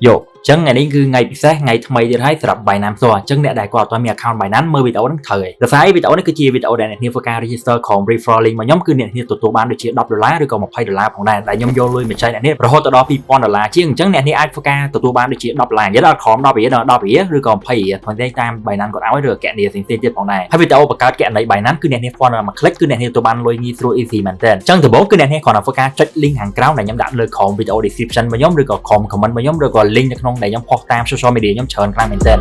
យកអញ្ចឹងថ្ងៃនេះគឺថ្ងៃពិសេសថ្ងៃថ្មីទៀតហើយសម្រាប់ Binance ផ្ទាល់អញ្ចឹងអ្នកដែលគាត់អត់ទាន់មាន account Binance មើលវីដេអូហ្នឹងត្រូវហើយដោយសារអីវីដេអូនេះគឺជាវីដេអូដែលអ្នកនាងធ្វើការ register ក្រុម referral link មកខ្ញុំគឺអ្នកនាងទទួលបានដូចជា10ដុល្លារឬក៏20ដុល្លារផងដែរដែលខ្ញុំយកលុយមកចែកអ្នកនាងរហូតដល់2000ដុល្លារជាងអញ្ចឹងអ្នកនាងអាចធ្វើការទទួលបានដូចជា10ដុល្លារនិយាយដល់ក្រោម10រៀលដល់10រៀលឬក៏20រៀលផងដែរតាម Binance គាត់ឲ្យឬគណនីផ្សេងៗទៀតផងដែរហើយវីដេអូបង្កើតគណនី Binance គឺអ្នកនាងគ្រាន់តែមួយ click គឺអ្នកនាងទទួលបានលុយងាយស្រួល easy មែនទែនអញ្ចឹងដំបូងគឺអ្នកនាងគ្រាន់តែធ្វើការចុច link ខាងក្រោមដែលខ្ញុំដាក់លើក្រោមវីដេអូ description របស់ខ្ញុំឬក៏ក្រោម comment របស់ខ្ញុំឬក៏ link នៅក្នុងដែលខ្ញុំផុសតាម social media ខ្ញុំច្រើនខ្លាំងមែនទែន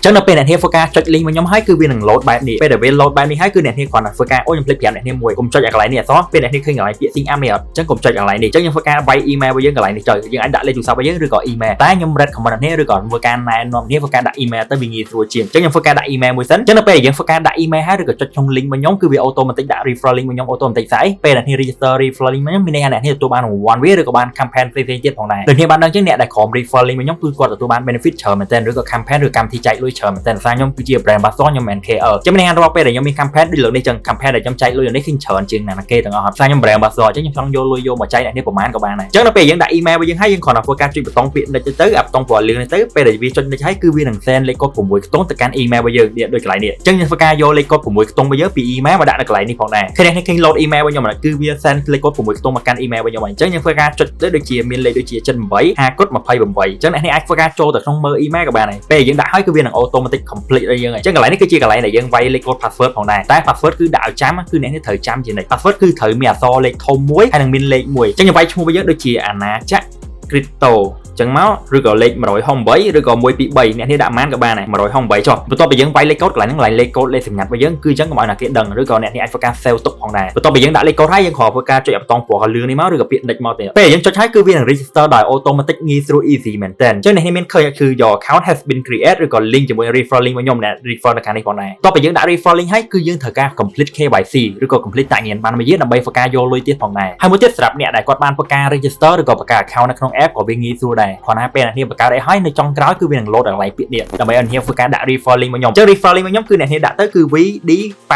ចឹងដល់ពេលអ្នកនាងធ្វើការចុច link មកខ្ញុំហើយគឺវានឹង load បែបនេះពេលដែលវា load បែបនេះហើយគឺអ្នកនាងគ្រាន់តែធ្វើការអូខ្ញុំភ្លេចប្រាប់អ្នកនាងមួយកុំចុចអាកន្លែងនេះអក្សរពេលអ្នកនាងឃើញកន្លែងពាក្យ sign up នេះអត់ចឹងកុំចុចកន្លែងនេះចឹងខ្ញុំធ្វើការវាយ email របស់យើងកន្លែងនេះចុចយើងអាចដាក់លេខទូរស័ព្ទរបស់យើងឬក៏ email តែខ្ញុំ recommend អ្នកនាងឬក៏ធ្វើការណែនាំអ្នកនាងធ្វើការដាក់ email ទៅវាងាយស្រួលជាងចឹងខ្ញុំធ្វើការដាក់ email មួយសិនចឹងដល់ពេលដែលយើងធ្វើការដាក់ email ហើយឬក៏ចុចក្នុង link របស់ខ្ញុំគឺវា automatic ដាក់ referral link របស់ខ្ញុំ automatic ស្អីពេលអ្នកនាង register referral link របស់ខ្ញុំមានន័យថាអ្នកនាងទទួលបានរង្វាន់វាឬក៏បាន campaign ផ្សេងៗទៀតផងដែរដូចគ្នាបានដឹងចឹងអ្នកដែលក្រោម referral link របស់ខ្ញុំគឺគាត់ទទួលបាន benefit ច្រើនមែនទែនឬក៏ campaign ឬកម្មវិធីចែកលុយច្រើនមែនទែនដោយសារខ្ញុំគឺជា brand ambassador ខ្ញុំមិនមែន KOL ចឹងមានន័យថារាល់ពេលដែលខ្ញុំមាន campaign ដូចលើកនេះចឹង campaign ដែលខ្ញុំចែកលុយនេះគឺច្រើនជាងអ្នកណាគេទាំងអស់ហើយខ្ញុំ brand ambassador ចឹងខ្ញុំចង់យកលុយយកមកចែកអ្នកនេះប្រហែលក៏បានដែរចឹងដល់ពេលយើងដាក់ email របស់យើងហើយយើងគ្រាន់តែធ្វើការចុចប៊ូតុងពាក្យ next ទៅអាប៊ូតុងពណ៌លឿងនេះទៅពេលដែលវាចុច next ហើយគឺវានឹង send លេខកូដ6ខ្ទង់ទៅកាន់ email របស់យើងនេះដូចកន្លែងនេះចឹងយើងធ្វើការយកលេខកូដ6ខ្ទង់របស់យើងពី email មកដាក់នៅកន្លែងនេះផងដែរឃើញនេះឃើញ load email របស់ខ្ញុំគឺវា send លេខកូដ6ខ្ទង់មកកាន់ email របស់ខ្ញុំហើយអញ្ចឹងយើងធ្វើការចុចទៅដូចជាមានលេខដូចជា78 5គុត28អញ្ចឹងអ្នកនេះអាចធ្វើការចូលទៅក្នុងមើល email ក៏បានដែរពេលយើងដាក់ហើយគឺវានឹង automatic complete ឲ្យយើងហើយអញ្ចឹងកន្លែងនេះគឺជាកន្លែងដែលយើងវាយលេខកូដ password ផងដែរតែ password គឺដាក់ឲ្យចាំគឺអ្នកនេះត្រូវចាំជានិច្ច password គឺត្រូវមានអក្សរលេខធំមួយហើយនឹងមានលេខមួយអញ្ចឹងខ្ញុំវាយឈ្មោះរបស់យើងដូចជាអាណាចក្រ crypto ចឹងមកឬក៏លេខ168ឬក៏123អ្នកនេះដាក់ម៉ានក៏បានដែរ168ចុះបន្ទាប់ពីយើងវាយលេខកូដកន្លែងហ្នឹងកន្លែងលេខកូដលេខសម្ងាត់របស់យើងគឺចឹងកុំឲ្យណាគេដឹងឬក៏អ្នកនេះអាចធ្វើការ save ទុកផងដែរបន្ទាប់ពីយើងដាក់លេខកូដហើយយើងគ្រាន់ធ្វើការចុចអាប៊ូតុងពណ៌លឿងនេះមកឬក៏ពាក្យ next មកទៀតពេលយើងចុចហើយគឺវានឹង register ដោយ automatic ងាយស្រួល easy មែនទែនអញ្ចឹងអ្នកនេះមានឃើញគឺ your account has been created ឬក៏ link ជាមួយ referral link របស់ខ្ញុំអ្នក refer នៅខាងនេះផងដែរបន្ទាប់ពីយើងដាក់ referral link ហើយគឺយើងត្រូវការ complete KYC ឬក៏ complete តាក់ញៀនបានមួយយើងដើម្បីធ្វើការយកលុយទៀតផងដែរហើយមួយទៀតសម្រាប់អ្នកដែលគាត់បានធ្វើការ register ឬក៏បង្កើត account នៅក្នុង app ក៏វាងាយស្រួលដែរគ្រាន់តែពេលអ្នកនាងបង្កើតអីហើយនៅចុងក្រោយគឺវានឹង load កន្លែងពាក្យនេះដើម្បីឲ្យអ្នកនាងធ្វើការដាក់ referral link មកខ្ញុំអញ្ចឹង referral link មកខ្ញុំគឺអ្នកនាងដាក់ទៅគឺ VD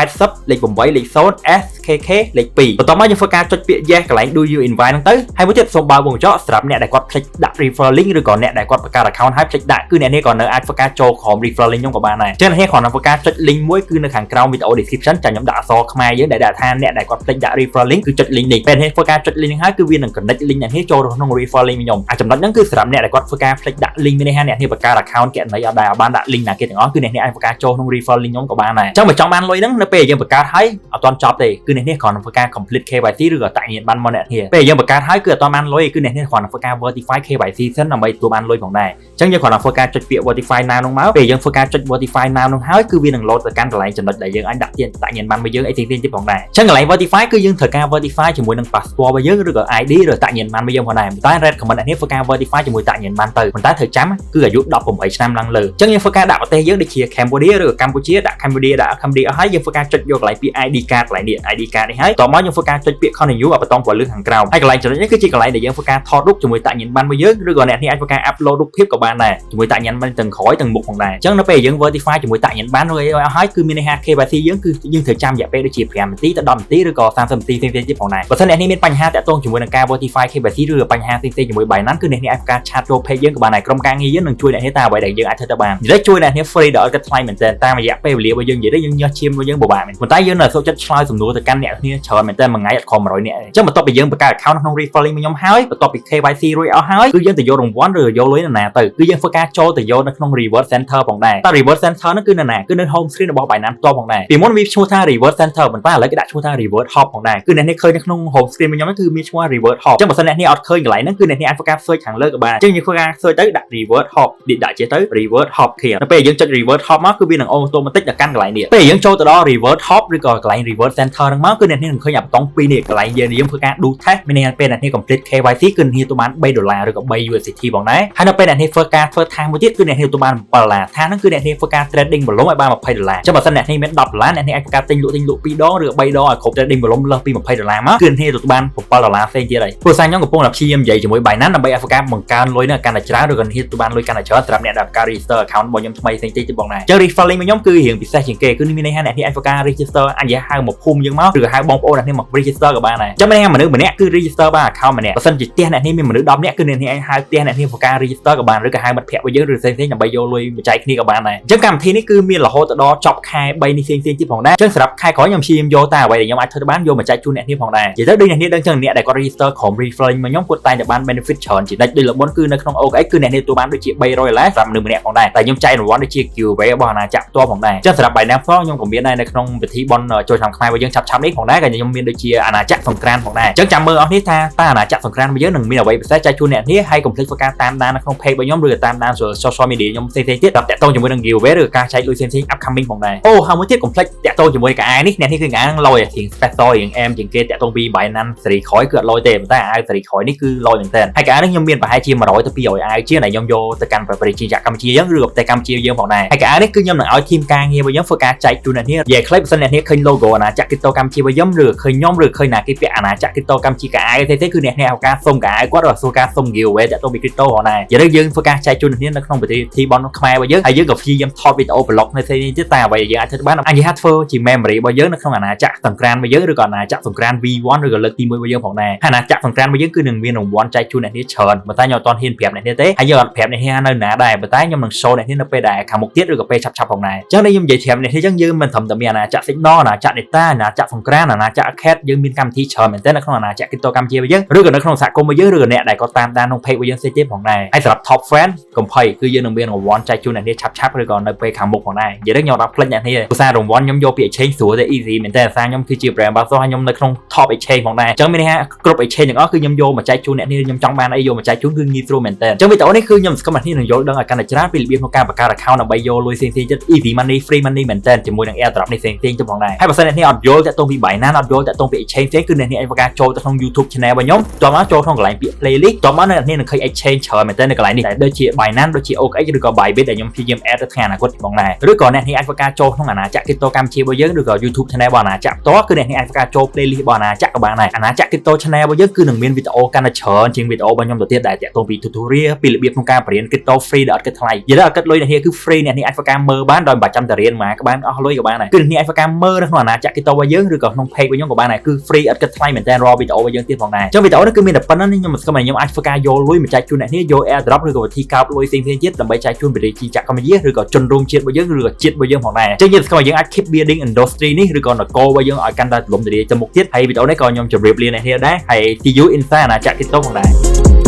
80លេខ8លេខ0 SKK លេខ2បន្ទាប់មកយើងធ្វើការចុចពាក្យ yes កន្លែង do you invite ហ្នឹងទៅហើយមួយទៀតសូមបើកវងកញ្ចក់សម្រាប់អ្នកដែលគាត់ភ្លេចដាក់ referral link ឬក៏អ្នកដែលគាត់បង្កើត account ហើយភ្លេចដាក់គឺអ្នកនេះក៏នៅអាចធ្វើការចូលក្រោម referral link ខ្ញុំក៏បានដែរអញ្ចឹងអ្នកនាងគ្រាន់តែធ្វើការចុច link មួយគឺនៅខាងក្រោមវីដេអូ description ចាំខ្ញុំដាក់អក្សរខ្មែរយើងដែលដាក់ថាអ្នកដែលគាត់ភ្លេចដាក់ referral link គឺចុច link នេះពេលនេះធ្វើការចុច link ហ្នឹងហើយគឺវានឹង connect link អ្នកនេះចូលក្នុង referral link ខ្ញុំអាចំណុចហ្នឹងគឺសម្រាប់អ្នកដែលគាត់ធ្វើការភ្លេចដាក់ link មានន័យថាអ្នកនេះបង្កើត account គណនីអត់ដែលបានដាក់ link ណាគេទាំងអស់គឺអ្នកនេះអាចធ្វើការចូលក្នុង referral link ខ្ញុំក៏បានដែរអញ្ចឹងបើចង់បានលុយហ្នឹងនៅពេលយើងបង្កើតហើយអត់ទាន់ចប់ទេគឺអ្នកនេះគ្រាន់តែធ្វើការ complete KYC ឬក៏តាក់ញៀនបានមកអ្នកនេះពេលយើងបង្កើតហើយគឺអត់ទាន់បានលុយគឺអ្នកនេះគ្រាន់តែធ្វើការ verify KYC សិនដើម្បីទទួលបានលុយផងដែរអញ្ចឹងយើងគ្រាន់តែធ្វើការចុចពាក្យ verify now នោះមកពេលយើងធ្វើការចុច verify now នោះហើយគឺវានឹង load ទៅកាន់កន្លែងចំណុចដែលយើងអាចដាក់ទៀនតាក់ញៀនបានមកយើងអីផ្សេងៗទៀតផងដែរអញ្ចឹងកន្លែង verify គឺយើងត្រូវការ verify ជាមួយនឹង passport របស់យើងឬក៏ ID ឬតាក់ញៀនបានមកយើងផងដែរតែ recommend អ្នកនេះធ្វើការ verify ជាមួយតាក់ញៀនបានទៅប៉ុន្តែត្រូវចាំគឺអាយុ18ឆ្នាំឡើងលើអញ្ចឹងយើងធ្វើការដាក់ប្រទេសយើងដូចជា Cambodia ឬក៏កម្ពុជាដាក់ Cambodia ដាក់ Cambodia អស់ហើយយើងធ្វើការចុចយកកន្លែងពាក្យ ID card កន្លែងនេះ ID card នេះហើយតមកយើងធ្វើការចុចពាក្យ continue អាបតងពណ៌លឿងខាងក្រោមហើយកន្លែងចំណុចនេះគឺជាកន្លែងដែលយើងធ្វើការថតរូបជាមួយតាក់ញៀនបានរបស់យើងឬក៏អ្នកនេះអាចធ្វើការ upload រូបភាពក៏បានដែរជាមួយតាក់ញៀនបានទាំងក្រោយទាំងមុខផងដែរអញ្ចឹងនៅពេលយើង verify ជាមួយតាក់ញៀនបានរួចអស់ហើយគឺមានន័យថា KYC យើងគឺយើងត្រូវចាំរយៈពេលដូចជា5នាទីទៅ10នាទីឬក៏30នាទីផ្សេងៗទៀតផងដែរបើសិនអ្នកនេះមានបញ្ហាតាក់ទងជាមួយនឹងការ verify KYC ឬក៏បញ្ហាផ្សេងៗជាមួយ Binance គឺអ្នកនេះអាចធ្វើការ chat ចូល page យើងក៏បានដែរក្រុមការងារយើងនឹងជួយអ្នកនេះតាមអ្វីដែលយើងអាចធ្វើទៅបាននិយាយជួយអ្នកនេះ free ដល់អត់គិតថ្លៃមែនទែនតាមរយៈពេលវេលារបស់យើងនិយាយទៅយើងញើសឈាមរបស់យើងពិបាកមែនប៉ុន្តែយើងនៅសុខចិត្តឆ្លើយសំណួរទៅកាន់អ្នកគ្នាច្រើនមែនទែនមួយថ្ងៃអត់ក្រោម100នាក់ទេអញ្ចឹងបន្ទាប់ពីយើងបង្កើត account ក្នុង referral link របស់ខ្ញុំហើយបន្ទាប់ពី KYC រួចអស់ហើយគឺយើងទៅយករង្វាន់ឬយកលុយនៅណាទៅគឺយើងធ្វើការចូលទៅយកនៅក្នុង reward center ផងដែរតើ reward center ហ្នឹងគឺនៅណាគឺនៅ home screen របស់ Binance ផ្ទាល់ផងដែរពីមុនវាឈ្មោះថា reward center ប៉ុន្តែឥឡូវគេដាក់ឈ្មោះថា reward hub ផងដែរគឺអ្នកនេះឃើញនៅក្នុង home screen របស់ខ្ញុំហ្នឹងគឺមានឈ្មោះ reward hub អញ្ចឹងបើសិនអ្នកនេះអត់ឃើញកន្លែងហ្នឹងគឺអ្នកនេះអាចធ្វើការ search ខាងលើក៏បានអញ្ចឹងយើងធ្វើការ search ទៅដាក់ reward hub នេះដាក់ចេះទៅ reward hub គ្នាដល់ពេលយើងចុច reward hub មកគឺវានឹង automatic ទៅកាន់កន្លែងនេះពេលយើងចូលទៅដល់ reward hub ឬក៏កន្លែង reward center ហ្នឹងមកគឺអ្នកនេះនឹងឃើញអាបតុងពីរនេះកន្លែងយើងយើងធ្វើការ do test មានន័យថាពេលអ្នកនេះ complete KYC គឺអ្នកនេះទទួលបាន3ដុល្លារឬក៏3 USDT ផងដែរហើយនៅពេលអ្នកនេះធ្វើការធ្វើ task មួយទៀតគឺអ្នកនេះទទួលបាន7ដុល្លារ task ហ្នឹងគឺអ្នកនេះធ្វើការ trading volume ឲ្យបាន20ដុល្លារចឹងបើសិនអ្នកនេះមាន10ដុល្លារអ្នកនេះអាចធ្វើការទិញលក់ទិញលក់2ដងឬ3ដងឲ្យគ្រប់ trading volume លើសពី20ដុល្លារមកគឺអ្នកនេះទទួលបាន7ដុល្លារផ្សេងទៀតហើយព្រោះសារខ្ញុំកំពុងតែព្យាយាមនិយាយជាមួយ Binance ដើម្បីឲ្យធ្វើការបង្កើ កើនលុយនឹងកាន់តែច្រើនឬក៏អ្នកទទួលបានលុយកាន់តែច្រើនសម្រាប់អ្នកដែលបង្កើត register account របស់ខ្ញុំថ្មីផ្សេងទៀតទៀតបងដែរអញ្ចឹង referral link របស់ខ្ញុំគឺរៀងពិសេសជាងគេគឺមានន័យថាអ្នកនេះអាចធ្វើការ register អញនិយាយហៅមកភូមិយើងមកឬក៏ហៅបងប្អូនអ្នកនេះមក register ក៏បានដែរអញ្ចឹងមានន័យថាមនុស្សម្នាក់គឺ register បាន account ម្នាក់បើសិនជាផ្ទះអ្នកនេះមានមនុស្ស10នាក់គឺអ្នកនេះអាចហៅផ្ទះអ្នកនេះធ្វើការ register ក៏បានឬក៏ហៅមិត្តភ័ក្តិរបស់យើងឬផ្សេងៗដើម្បីយកលុយមកចែកគ្នាក៏បានដែរអញ្ចឹងកម្មវិធីនេះគឺមានរហូតដល់ចប់ខែ3នេះផ្សេងៗទៀតផងដែរអញ្ចឹងសម្រាប់ខែក្រោយខ្ញុំព្យាយាមយកតែអ្វីដែលខ្ញុំអាចធ្វើទៅបានយកមកចែកជូនអ្នកនេះផងដែរនិយាយទៅដូចអ្នកនេះដឹងចឹងអ្នកដែលគាត់ register ក្រុម referral មកខ្ញុំគាត់តែងតែបាន benefit ច្រើនជានិច្ចដូចលមុនគឺនៅក្នុង OKX គឺអ្នកនេះទទួលបានដូចជា300ដុល្លារសម្រាប់មនុស្សម្នាក់ផងដែរតែខ្ញុំចែករង្វាន់ដូចជា giveaway របស់អាណាចក្រផ្ទាល់ផងដែរអញ្ចឹងសម្រាប់ Binance ផ្ទាល់ខ្ញុំក៏មានដែរនៅក្នុងពិធីបុណ្យចូលឆ្នាំខ្មែររបស់យើងឆាប់ៗនេះផងដែរក៏ខ្ញុំមានដូចជាអាណាចក្រសង្ក្រានផងដែរអញ្ចឹងចាំមើលអស់នេះថាតើអាណាចក្រសង្ក្រានរបស់យើងនឹងមានអ្វីពិសេសចែកជូនអ្នកនេះហើយកុំភ្លេចធ្វើការតាមដាននៅក្នុង page របស់ខ្ញុំឬក៏តាមដាន social media ខ្ញុំផ្សេងៗទៀតសម្រាប់តាក់ទងជាមួយនឹង giveaway ឬការចែកលុយផ្សេងៗ upcoming ផងដែរអូហើយមួយទៀតកុំភ្លេចតាក់ទងជាមួយកៅអៅនេះអ្នកនេះគឺកៅអៅហ្នឹងលយរៀង special រៀងអែមជាងគេតាក់ទងពី Binance សេរីក្រោយគឺអត់លយទេប៉ុន្តែអាវសេរីក្រោយនេះគឺលយមែនទែនហើយកៅអៅនេះខ្ញុំមានប្រហែលជា100ទៅ200អាវជាងដែលខ្ញុំយកទៅកាន់ប្រទេសជាកម្ពុជាយើងឬក៏ប្រទេសកម្ពុជាយើងផងដែរហើយកៅអៅនេះគឺខ្ញុំនឹងឲ្យ team ការងាររបស់យើងធ្វើការចែកជូនអ្នកនេះនិយាយខ្លីបើសិនអ្នកនេះឃើញ logo អាណាចក្រ crypto កម្ពុជារបស់ខ្ញុំឬឃើញខ្ញុំឬឃើញណាគេពាក់អាណាចក្រ crypto កម្ពុជាកៅអៅទេទេគឺអ្នកនេះឱកាសសុំកៅអៅគាត់ឬសួរការសុំ giveaway តាក់ទងពី crypto ផងដែរនិយាយទៅយើងធ្វើការចែកជូនអ្នកនេះនៅក្នុងប្រទេសធីបនខ្មែររបស់យើងហើយយើងក៏ព្យាយាមថតវីដេអូ vlog នៅផ្សេងៗទៀតតែអ្វីដែលយើងអាចធ្វើបានអញនិយាយថាធ្វើជា memory របស់យើងនៅក្នុងអាណាចក្រសង្ក្រានរបស់យើងឬក៏អាណាចក្រសង្ក្រាន V1 ឬក៏លើកទី1របស់យើងផងដែរហើយអាណាចក្រសង្ក្រានរបស់យើងគឺនឹងមានរង្វាន់ចែកជូនអ្នកនេះច្រើនប៉ុន្តែខ្ញុំអត់ទាន់ហ៊ានប្រាប់អ្នកនេះទេហើយយើងអត់ប្រាប់អ្នកនេះនៅណាដែរប៉ុន្តែខ្ញុំនឹង show អ្នកនេះនៅពេលដែលខាងមុខទៀតឬក៏ពេលឆាប់ៗផងដែរអញ្ចឹងនេះខ្ញុំនិយាយប្រាប់អ្នកនេះអញ្ចឹងយើងមិនត្រឹមតែមានអាណាចក្រ Signal អាណាចក្រ Data អាណាចក្រសង្ក្រានអាណាចក្រ Cat យើងមានកម្មវិធីច្រើនមែនទែននៅក្នុងអាណាចក្រ Crypto កម្ពុជារបស់យើងឬក៏នៅក្នុងសហគមន៍របស់យើងឬក៏អ្នកដែលគាត់តាមដានក្នុង page របស់យើងផ្សេងទៀតផងដែរហើយសម្រាប់ top fan កុំភ័យគឺយើងនឹងមានរង្វាន់ចែកជូនអ្នកនេះឆាប់ៗឬក៏នៅពេលខាងមុខផងដែរនិយាយទៅខ្ញុំអត់ភ្លេចអ្នកនេះទេឧស្សាហ៍រង្វាន់ខ្ញុំយកពី exchange ស្រួលតែ easy មែនទែនសារខ្ញុំគឺជា brand ambassador ហើយខ្ញុំនៅក្នុង top exchange ផងដែរអញ្ចឹងមានន័យថាគ្រប់ exchange ទាំងអស់គឺខ្ញុំយកមកចែកជូនអ្នកនេះខ្ញុំចង់បានអីយកមកចែកជូនគឺងាយស្រួលមែនទែនអញ្ចឹងវីដេអូនេះគឺខ្ញុំសង្ឃឹមអ្នកនេះនឹងយល់ដឹងឲ្យកាន់តែច្រើនពីរបៀបក្នុងការបង្កើត account ដើម្បីយកលុយផ្សេងៗទៀត easy money, free money មែនទែនជាមួយនឹង airdrop នេះផ្សេងៗទៅផងដែរហើយបើសិនអ្នកនេះអត់យល់តាក់ទងពី Binance អត់យល់តាក់ទងពី exchange ផ្សេងគឺអ្នកនេះអាចធ្វើការចូលទៅក្នុង YouTube channel របស់ខ្ញុំតោះមកចូលក្នុងកន្លែងពាក្យ playlist តោះមកអ្នកនេះនឹងឃើញ exchange ច្រើនមែនទែននៅកន្លែងនេះតែដូចជា Binance ដូចជា OKX ឬក៏ Bybit ដែលខ្ញុំព្យាយាម add ទៅថ្ងៃអនាគតផងដែរឬក៏អ្នកនេះអាចធ្វើការចូលក្នុងអាណាចក្រ Crypto កម្ពុជារបស់យើងឬក៏ YouTube channel របស់អាណាចក្រផ្ទាល់គឺអ្នកនេះអាចធ្វើការចូល playlist របស់អាណាចក្រក៏បានដែរអាណាចក្រ Crypto channel របស់យើងគឺនឹងមានវីដេអូកាន់តែច្រើនជាងវីដេអូរបស់ខ្ញុំទៅទៀតដែលតាក់ទងពី tutorial ពីរបៀបក្នុងការបរៀន crypto free ដែលអត់គិតថ្លៃនិយាយទៅអត់គិតលុយអ្នកនេះគឺ free អ្នកនេះអាចធ្វើការមើលបានដោយមិនបាច់ចាំតែរៀនមកក៏បានអស់លុយក៏បានដែរគឺអ្នកនេះអាចធ្វើការមើលនៅក្នុងអាណាចក្រ crypto របស់យើងឬក៏ក្នុង page របស់ខ្ញុំក៏បានដែរគឺ free អត់គិតថ្លៃមែនតើរាល់វីដេអូរបស់យើងទៀតផងដែរអញ្ចឹងវីដេអូនេះគឺមានតែប៉ុណ្្នឹងខ្ញុំមិនស្គាល់ខ្ញុំអាចធ្វើការយកលុយមកចែកជូនអ្នកនេះយក airdrop ឬក៏វិធីកោបលុយផ្សេងៗទៀតដើម្បីចែកជូនប្រជាជាតិកម្ពុជាឬក៏ជនរួមជាតិរបស់យើងឬក៏ជាតិរបស់យើងផងដែរអញ្ចឹងយើងស្គាល់យើងអាច keep building industry នេះឬក៏នគររបស់យើងឲ្យកាន់តែទូលំទូលាយទៅមុខទៀតហើយវីដេអូនេះក៏ខ្ញុំជម្រាបលាអ្នកនេះដែរហើយ see you inside អាណាចក្រ crypto ផងដែរ។